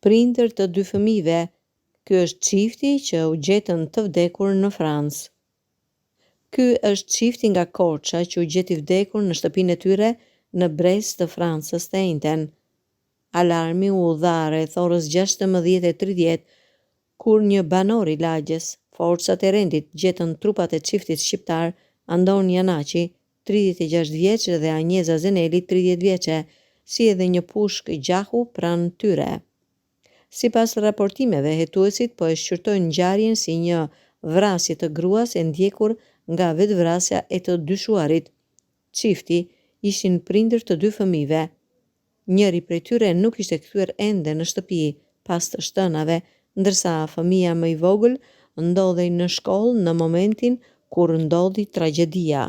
Prindër të dy fëmijëve, ky është çifti që u gjetën të vdekur në Francë. Ky është çifti nga Korça që u gjet i vdekur në shtëpinë e tyre në Brest të Francës të enjten. Alarmi u dha rreth orës 16:30 kur një banor i lagjes, forcat e rendit gjetën trupat e çiftit shqiptar Andon Janaqi, 36 vjeç dhe Anjeza Zeneli, 30 vjeçe, si edhe një pushkë gjahu pranë tyre. Sipas raportimeve, hetuesit po e shqyrtojnë ngjarjen si një vrasje të gruas e ndjekur nga vetëvrasja e të dyshuarit. Çifti ishin prindër të dy fëmijëve. Njëri prej tyre nuk ishte kthyer ende në shtëpi pas të shtënave, ndërsa fëmija më i vogël ndodhej në shkollë në momentin kur ndodhi tragjedia.